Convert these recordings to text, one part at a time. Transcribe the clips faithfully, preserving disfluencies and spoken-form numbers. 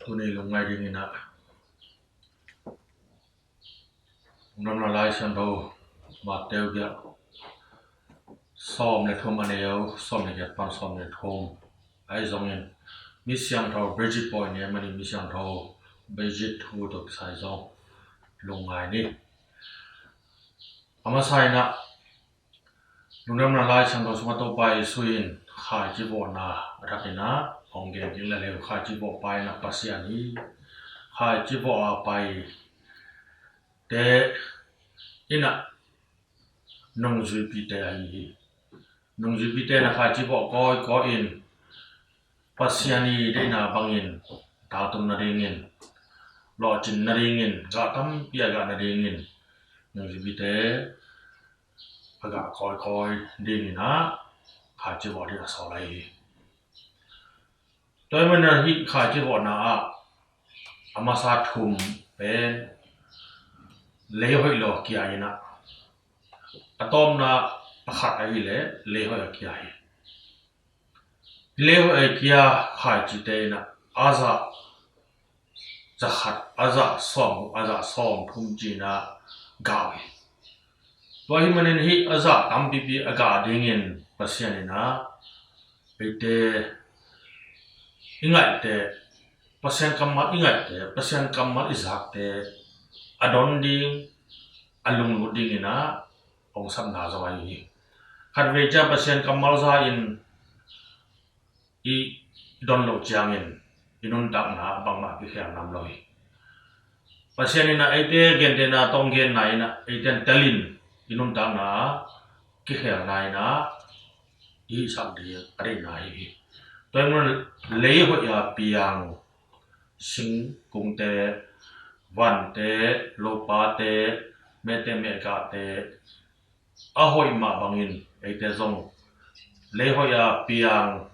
Tuni lungngai dingin ah Lungdamna Lai Siangtho Matthai biak sawm le thum, a neu sawm le giat pan sawm le thum. Ahi zongin Misiangtho Bridget Boyd ni a, amah ni Misiangtho Bridget thu tawh kisai zong lungngai ni. A masa in ah Lungdamna Lai Siangtho sungah Topa Jesu in khaici vawhna a thak in ah hong gen ding le leu, khaici vawhpa in ah Pasian hi. Khaici vawh a paite in ah nungzuipite ahi hi. Nungzuipite in ah khaici vawh kawikawi in Pasian i deihna bangin tangtung nadingin, lawhcin nadingin, gah tampi a gah nadingin nungzuipite a gah kawikawi dingin ah khaici vawh ding a sawl ahi hi. Tua ahih manin ah hih khaici vawhna ah a masa thum pen lei hoih lo a kia in ah, a tawpna pakhat ahih leh lei hoih a kia hi. Lei hoih a kia khaicite in ah a zah zakhat, a zah sawm, a zah sawm thum ci-in ah gah uh hi. Tua ahih manin hih a zah tampipi a gah dingin Pasian in ah eite i ngaihte, Pasian kammal i ngaihte, Pasian kammal i zakte a don ding, a lunglut dingin ah hong sapna zong ahi hi. Khatvei ciang Pasian kammal za in i don loh ciangin i nuntakna bangmah kikhel nam lo hi. Pasian in ah eite gentehna tawh hong genna in ah eite in telin i nuntakna kikhelna in ah i hihsak ding a deihna ahi hi. Tua ahih manin lei hoih a piang singkungte, vante, lopate, mehte, mehgahte a hoih mah bangin eite zong lei hoih a piang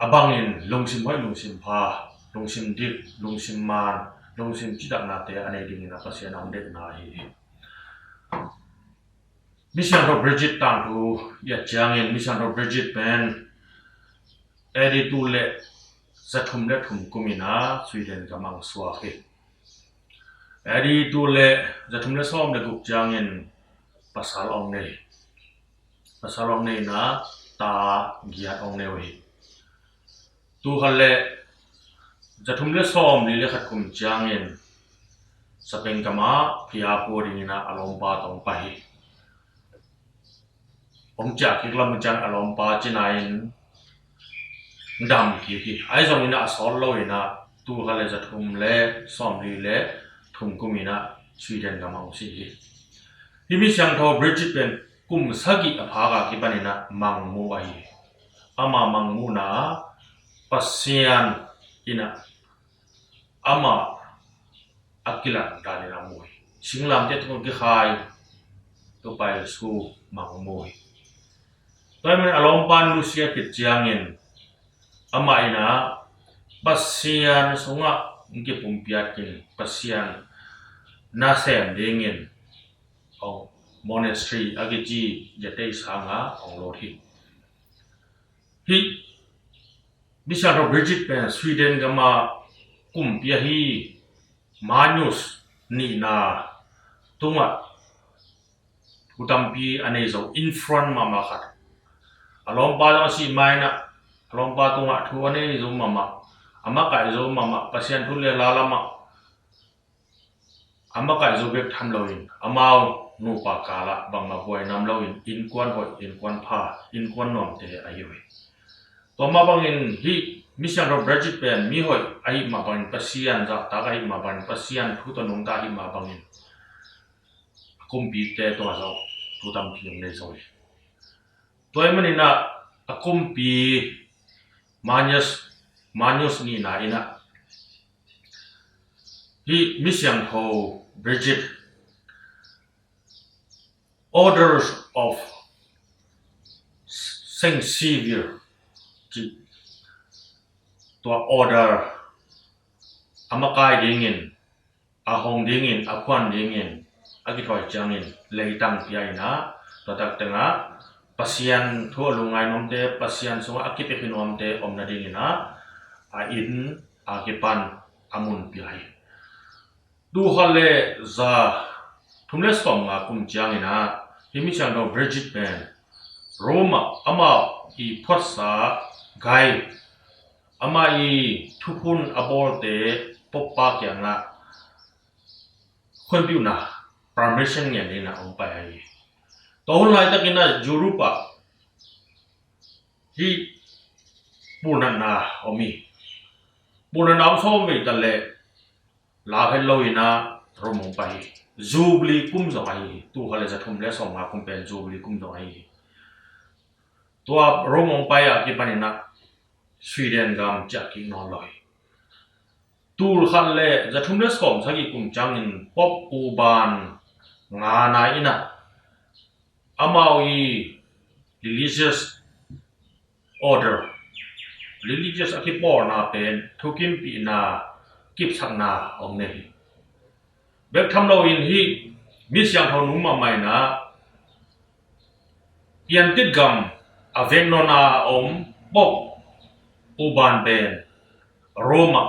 a bangin lungsim hoih, lungsim pha, lungsim dik, lungsim man, lungsim cidamnate a nei dingin ah Pasian a hong deihna ahi hi. Misiangtho Bridget tangthu i et ciangin Misiangtho Bridget pen A D tul le za thum le thum kum in ah Sweden gam ah hong suak hi. A D tul le za thum le sawm le guk ciangin pasal hong nei. Pasal hong nei in ah ta giat hong nei uh hi. Tul khat le za thum le sawm li le khat kum ciangin Spain gam ah phiapua dingin ah a lawmpa tawh hong pai hi. Hong ciah kik lam uh ciang a lawmpa cina in dam kik hi. Ahi zongin ah a sawt lo in ah tul khat le za thum le sawm li le thum kum in ah Sweden gam ah hong si hi. Hih Misiangtho Bridget pen kum sagih a phak a kipan in ah mangmu ahi hi. Ama mangmuhna Pasian in ah ama a kilan dan in ah mu hi. Singlamteh tungah kikhai Topa Jesu mangmu hi. Tua ahih manin a lawmpa nusia khit ciangin amah in ah Pasian sungah hong kipumpiat in Pasian nasem dingin hong monastery a kici zatei sangah hong lut hi. Hih Misiangtho Bridget pen Sweden gam ah kumpi ahi Magnus nihna tungah thu tampi a nei zo, influence mahmah khat. A lawmpa zong a sih ma in ah a lawmpa tungah thu a nei zo mahmah, a makaih zo mahmah, Pasian thu le la lamah a makaih zo bek tham loin amau nupa kalah bangmah buai nam loin innkuan hoih, innkuan pha, innkuan nuamte ahi uh hi. Tua mah bangin hih Misiangtho Bridget pen mi hoih ahih mah bangin, Pasian zahtak ahih mah bangin, Pasian thu tawh nungta ahih mah bangin a kumpite tungah zong thu tampi hong nei zo hi. Tua ahih manin ah a kumpi Magnus, Magnus nihna in ah hih Misiangtho Bridget, Orders of Saint Xavier cih tua order a makai dingin, a hong dingin, a phuan dingin a kithawi ciangin leitang pia in ah, tua tak tengah Pasian thu a lungngai nuamte, Pasian sungah a kipia nuamte om nadingin ah a inn a kipan a mun pia hi. Tul khat le za thum le sawmnga kum ciangin ah hih misiangtho Bridget pen Rome ah amah i phuatsa gai, amah i thukhun a bawlte Pope pa kiangah khuanpiuhna, permission ngen dingin ah hong pai hi. Tua hun laitakin ah Europe ah hih pulnatna om hi. Pulnatna om sawm vei ta leh lau het loin ah Rome hong pai hi. Jubilee kum zong ahi hi. Tul khat le za thum le sawmnga kum pen Jubilee kum zong ahi hi. Tua Rome hong pai a kipanin ah Sweden gam ciah kik nawn lo hi. Tul khat le za thum le sawmsagih kum ciangin Pope Urban ngana in ah amau i religious order, religious a kipawlna pen thukimpihna kipsakna hong nei hi. Bek tham loin hih misiangtho nu mahmah in ah piantit gam Avignon a om Pope Urban pen Rome ah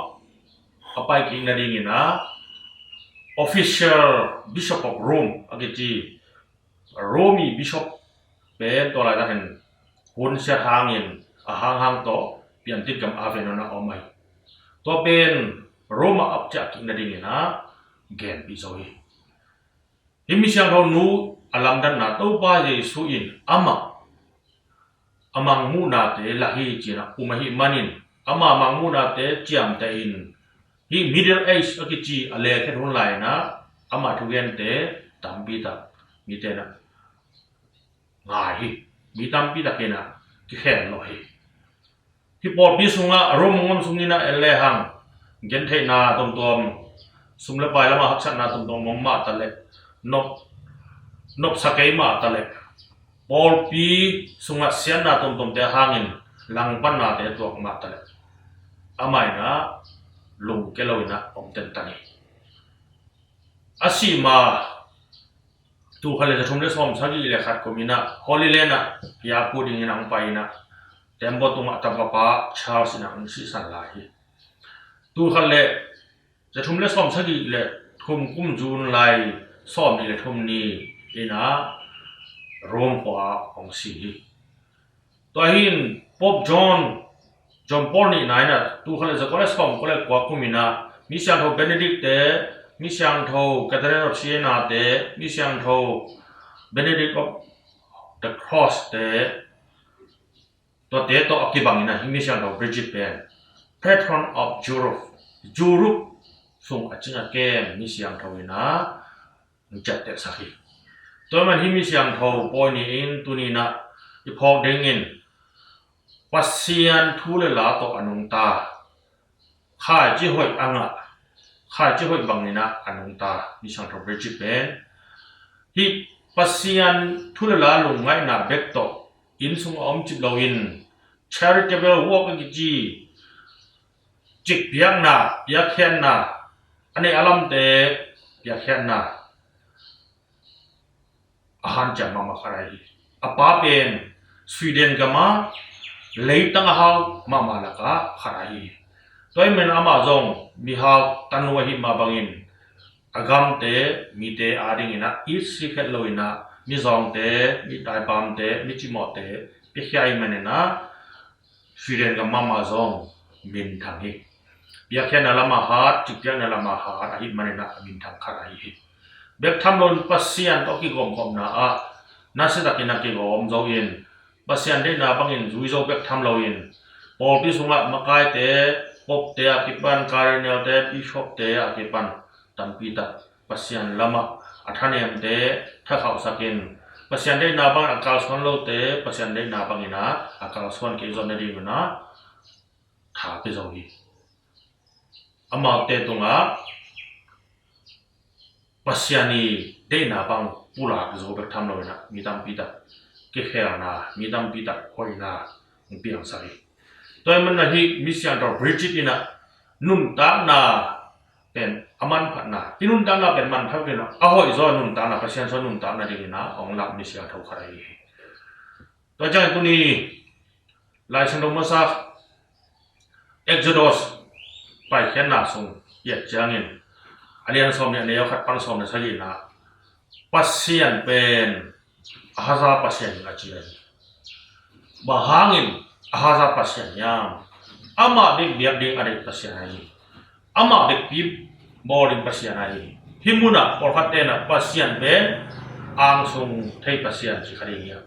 a pai kik nadingin ah official Bishop of Rome a kici Rome i bishop pen tua laitakin hun siat hangin a hanghang tawh piantit gam Avignon a om ahi. Tua pen Rome ah a ciah kik nadingin ah genpih zo hi. Hih misiangtho nu a lamdanna Topa Jesu in amah a mangmuhnate lah hi ci-in ah um ahih manin ama mangmuhnate ciamteh in hih Middle Age a kici a lekhet hun lai-in ah ama thugente tampi tak mite in ah ngai hi. Mi tampi takin ah kikhel lo hi. Hih pawlpi sungah Rome hong om sungin ah en lehang gentheihna tuamtuam, sum le pai lamah haksatna tuamtuam om mah ta leh, nop, nopsa kei mah ta leh, pawlpi sungah siatna tuamtuamte hangin langpannate tuak mah ta leh amah in ah lungke loin ah om tentan hi. A sih ma tul khat le za thum le sawmsagih le khat kumin ah Holy Land ah piakpih dingin ah hong pai in ah tembaw tungah tangkapa Charles in ah hong sihsan lai hi. Tul khat le za thum le sawmsagih le thum kum June lai sawmnih le thum ni in ah Rome khua ah hong si hi. Tua hi in Pope John, John Paul nihna in ah tul khat le za kua le sawmkua le kua kumin ah misiangtho Benedict te, misiangtho Catherine of Siena te, misiangtho Benedict of the Cross te, tuate tawh a kibangin ah hih misiangtho Bridget pen Patron of Europe, Europe sung a cing a kem misiangtho in ah hong ciaptehsak hi. Tua man hih misiangtho pawi ni-in tuni in ah i phawk dingin Pasian thu le la tawh a nungta, khaici hoih a ngah, khaici hoih bangin ah a nungta misiangtho Bridget pen hih Pasian thu le la lungngaihna bek tawh inn sungah om cip loin charitable work a kici cikpiakna, piakkhiatna, a neih a lamte piakkhiatna a hanciam mahmah khat ahi hi. A pa pen Sweden gam a leitang a hau mahmah lakah khat ahi hi. Tua ahih manin amah zong mihau tanu ahih mah bangin a gamte, mite adingin ah itsi khet loin ah mizawngte, mi taipamte, mi cimawhte piakhia ahih manin ah Sweden gam mahmah zong minthang hi. Piakkhiatna lamah hat, cikpiakna lamah hat ahih manin ah minthang khat ahi hi. Bek tham loin Pasian tawh kigawmkhopna ah nasiatakin a kigawm zo in Pasian deihna bangin zui zo bek tham loin pawlpi sungah makaite, popte a kipan, cardinalte, bishopte a kipan tampi tak Pasian lamah a thanemte thakhauhsakin Pasian deihna bangin a kalsuan lote Pasian deihna bangin ah a kalsuan kei zawh nadingun ah tha pia zo hi. Amaute tungah Pasian i deihna bang pulak zo bek tham loin ah mi tampi tak kikhelna, mi tampi tak hoihna hong piangsak hi. Tua ahih manin ah hih misiangtho Bridget in ah nuntakna pen a manphatna, i nuntakna pen manphat pen a hoih zaw a nuntakna, Pasian sung a nuntakna dingin ah hong lak misiangtho khat ahi hi. Tua ciangin tuni Lai Siangtho masa Exodus Paikhiatna sung i et ciangin, a lian sawm nih, a neu khat pan sawm le sagihna, Pasian pen a haza Pasian in a ci a hi. Bang hangin a haza Pasian hiam? Amah bek biak ding a deih Pasian ahi hi. Amah bekpi bawl ding Pasian ahi hi. Hih munah pawlkhat tenah Pasian pen angsung thei Pasian ci kha ding hiam?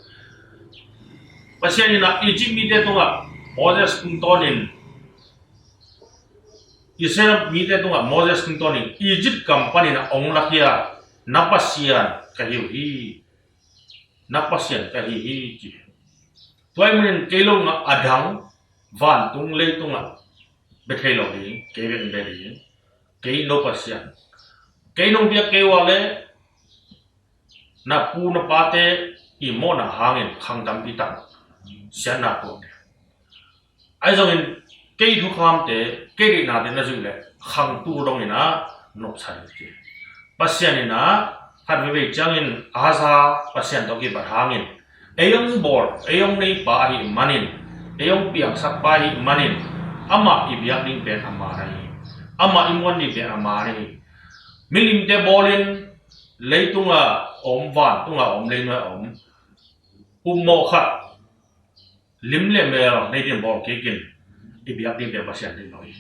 Pasian inah Egypt mite tungah Moses tungtawnin, Israel mite tungah Moses tungtawnin Egypt gam panin a hong lakhia na Pasian ka hi uh hi. Na Pasian ka hi hi ci. Tua ahih manin kei lo ngah a dang vantung leitungah bia thei lo ding, kei bek bia ding, kei no Pasian. Kei nong biak kei uh a le na pu na pate i mawhna hangin khang tampi tak siatna tuak ding. Ahi zongin kei thukhamte, kei deihnate na zuih leh khang tul dongin ah nopsa ding ci. Pasian inah khat veivei ciangin a haza Pasian tawh kibat hangin ei hong bawl, ei hong neipa ahih manin, ei hong piangsak pa ahih manin, amah i biak ding pen a man ahi hi. Amah i muan ding pen a man ahi hi. Milimte bawlin leitunga om, vantunga om, leinuai om, upmawh khat lim le mel nei ding bawl kikin i biak ding pen Pasian deih lo hi.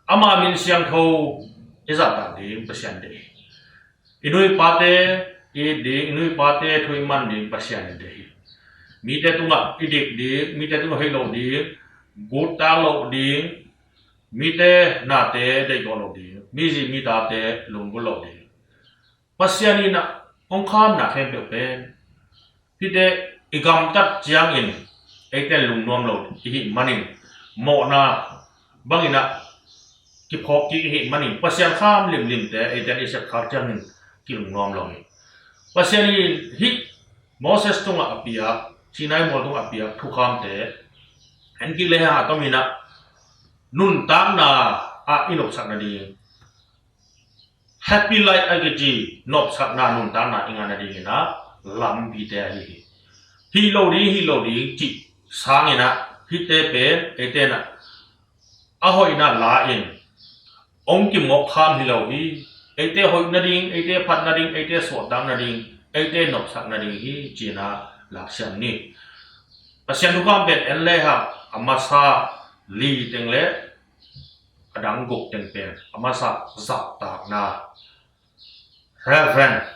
Ama min siangtho i zahtak ding Pasian deih hi. I nu i pate i it ding, i nu i pate thu i man ding Pasian in deih hi. Mite tungah i dik ding, mite tungah hoih lo ding, gutta lo ding, mite nate deih gawh lo ding, mizi mi tate lunggulh lo ding. Pasian inah hong khamna khempeuh pen hihte i gamtat ciangin eite lungnuam lo i hih manin, mawhna banginah kiphawk kik i hih manin, Pasian kham limlimte eite i sepkhak ciangin kilungnuam lo hi. Pasian in hih Moses tungah a piak, Sinai mual tungah a piak thukhamte en kik le hang a tominah nuntakna ah i nopsak nading, happy life a kici nopsakna nuntakna i ngah nadinginah lampite ahi hi. Hih lo ding, hih lo ding cih sanginah hihte pen eite inah a hoihna la-in hong kimawk kham hi lo hi. Eite hoih nading, eite phat nading, eite suahtak nading, eite nopsak nading hi cinah laksiam ni. Pasian thukham pen en le hang a masa li teng le a dang guk teng pen a masa zahtakna, reverence.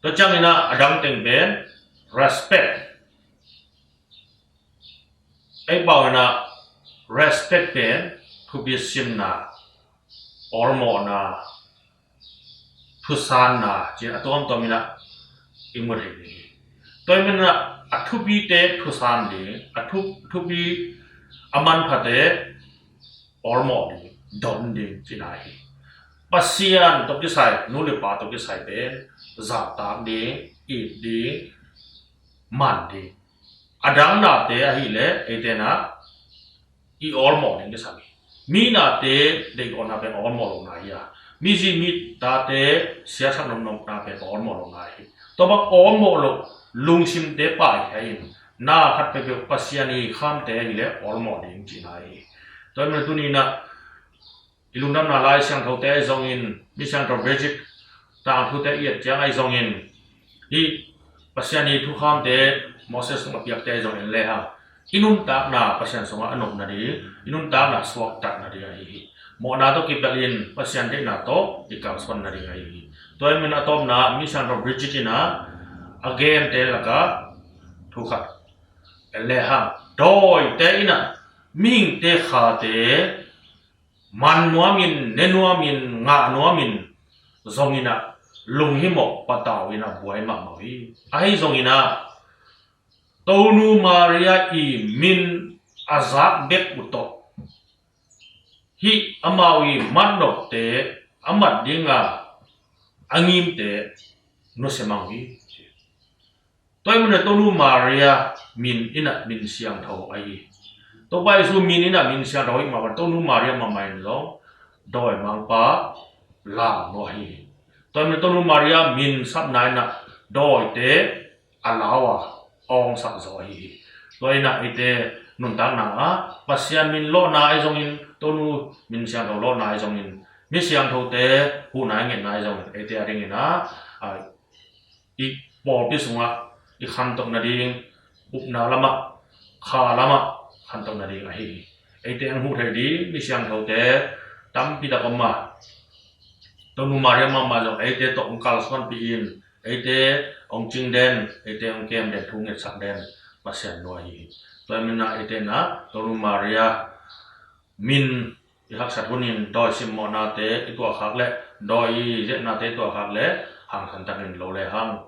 Tua cianginah a dang teng pen respect. Ei pau inah respect pen thupi simna, awlmawhna, thusanna cin a tuamtuam inah i mu thei ding hi. Tua ahih maninah a thupite thusan ding, a thu, thupi a manphate awlmawh ding, don ding cina hi. Pasian tawh kisai, nu le pa tawh kisai pen zahtak ding, it ding, man ding. A dang nate ahileh eite inah i awlmawh ding kisam hi. Mi nate deihgawhna pen awlmawh lohna hi a, mizi mi tate siasak nopnopna pen awlmawh lohna hi. Tua bang awlmawh loh lungsimte paikhia in na khat peuhpeuh Pasian i khamte ahileh awlmawh ding cina hi. Tua ahih manin tuni inah i lungdamna Lai Siangthote ahi zongin, mi siangtho Bridget tangthute i et ciang ahi zongin, hih Pasian i thukhamte Moses sungah piakte ahi zongin le hang i nuntakna Pasian sungah a nop nading, i nuntakna suaktak nading ahi hi. Mawhna tawh kipelhin Pasian deihna tawh i kalsuan nading ahi hi. Tua ahih manin a tawpna mi siangtho Bridget inah a gente lakah thu khat en le hang, dawite inah mihingte khate man nuamin, ne nuamin, ngah nuamin zonginah lunghimawh patau inah buai mahmah uh hi. Ahi zonginah Tonu Maria i min a zak bek uh tawh hih amau i matnopte, a mat dinga a ngimte nusia mang uh hi. Tua ahih manin Tonu Maria min inah min siangtho ahi hi. Topa Jesu min inah min siangtho ahi mah bang Tonu Maria mahmah in zong dawimangpa lam lo ahi hi. Tua ahih manin Tonu Maria min sapna inah dawite a lau a awngsak zaw ahi hi. Tua inah eite nuntakna ah Pasian min lawhna ahi zongin, Tonu min siangtho lawhna ahi zongin, mi siangthote huhna i ngetna ahi zongin, eite a dingin ah, a, i pawlpi sungah i khantoh nading, upna lamah, kha lamah khantoh nading ahi hi. Eite hong huh thei ding mi siangthote tampi tak om a, Tonu Maria mahmah zong eite tawh hong kalsuanpih in, eite hong cing den, eite hong kem den, thu ngetsak den Pasian nu ahi hi. Tua ahih manin ah eite in ah Tonu Maria min i haksat hunin dawi simmawhnate i tuahkhak leh, dawi i zehnate i tuahkhak leh, hangsan takin lo le hang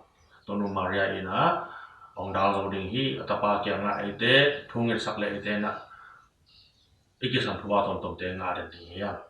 Tonu Maria in ah hong dal zo ding hi. A tapa kiangah eite thu ngetsak leh eite in ah i kisam thupha tuamtuamte ngah den ding hi hang.